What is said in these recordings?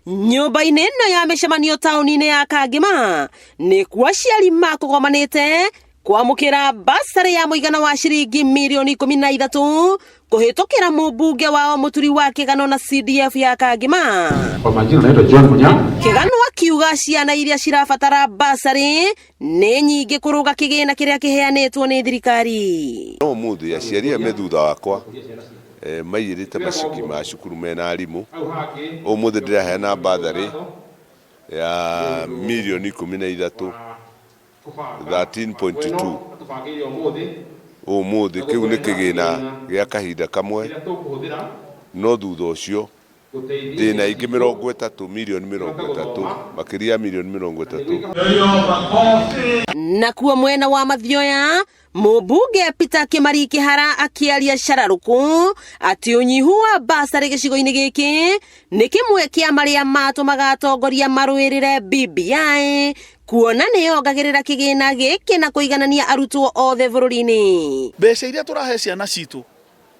Nyũmba-inĩ ĩno ya mĩcemanio taũni-inĩ ya Kangĩma nĩkuo aciari makũgomanĩte kwamũkĩra basarĩ ya mũigana wa ciringi mirioni 13 kũhĩtũkĩra mũmbunge wao Mũturi wa Kĩgano na CDF ya Kangĩma. Kwa majina naitwa John Munya. Kĩgano akiuga ciana iria cirabatara basarĩ nĩ nyingĩ kũrũga kĩgĩna kĩrĩa kĩheanĩtwo nĩ thirikari. No mũthĩ aciari aya me thutha wakwa maiyĩrĩte maciki ma cukuru mena arimũ. Ũmũthĩ ndĩraheana batharĩ ya mirioni 13, 13.2 ũmũthĩ. Kĩu nĩ kĩgĩna gĩa kahinda kamwe, no thutha ũcio ndĩna ingĩ 30, mirioni 30, makĩria ya mirioni 30. Nakuo mwena wa Mathioya, mũmbunge Peter Kĩmari Kĩhara akĩaria cararũkũ atĩ ũnyihu wa basarĩ gĩcigo-inĩ gĩkĩ nĩ kĩmwe kĩa marĩa matũmaga atongoria marũĩrĩre BBI, kuona nĩ yongagĩrĩra kĩgĩna gĩkĩ na kũiganania arutwo othe bũrũri-inĩ. Mbeca iria tũrahe ciana citũ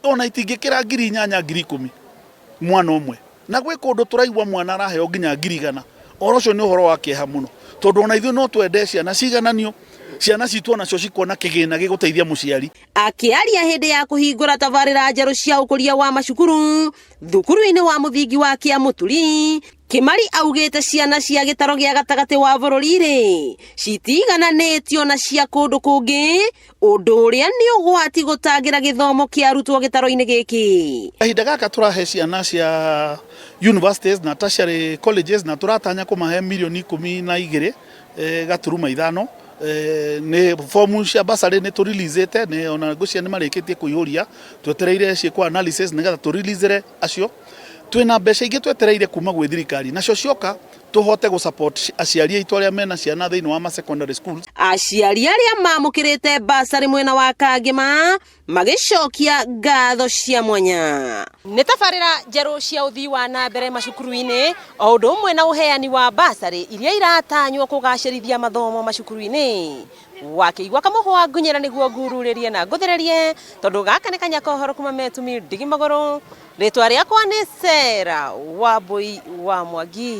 ona itingĩkĩra 8,000, 10,000 mwana ũmwe, na gwĩ kũndũ tũraigua mwana araheo nginya 100,000. Ũhoro ũcio nĩ ũhoro wa kĩeha mũno, tondũ ona ithuĩ no twende ciana cigananio, ciana citũ onacio cikona kĩgĩna gĩgũteithia mũciari. Akĩaria hĩndĩ ya kũhingũra tabarĩra njerũ cia ũkũria wa macukuru thukuru-inĩ wa mũthingi wa Kĩamũturi, Kĩmari augĩte ciana cia gĩtaro gĩa gatagatĩ wa bũrũri-rĩ citigananĩtio na cia kũndũ kũngĩ, ũndũ ũrĩa nĩ ũgwati gũtangĩra gĩthomo kĩa arutwo gĩtaro-inĩ gĩkĩ. Kahinda gaka tũrahe ciana cia universities na tertiary colleges, na tũratanya kũmahe mirioni 12.5. Nĩ fomu cia basarĩ nĩ tũreleasĩte, nĩ ona ngũcia nĩ marĩkĩtie kũihũria, twetereire ciĩkwo analysis nĩgetha tũreleasĩre acio. Twĩna mbeca ingĩ twetereire kuma gwĩ thirikari, nacio cioka tũhote gũ support aciari aitũ arĩa mena ciana thĩinĩ wa ma secondary schools. Aciari arĩa mamũkĩrĩte basarĩ mwena wa Kangĩma magĩcokia ngatho cia mwanya. Nĩ tabarĩra njerũ cia ũthii wa na mbere macukuru-inĩ o ũndũ ũmwe na ũheani wa basarĩ iria iratanywo kũgacĩrithia mathomo macukuru-inĩ. Wakĩigua kamũhwa ngunyĩra nĩguo ngururĩrie na ngũthĩrĩrie, tondũ gaka nĩ kanya kohoro kuma metumi ndigi magũrũ. Rĩtwa rĩakwa nĩ Sarah Wambui wa Mwangi.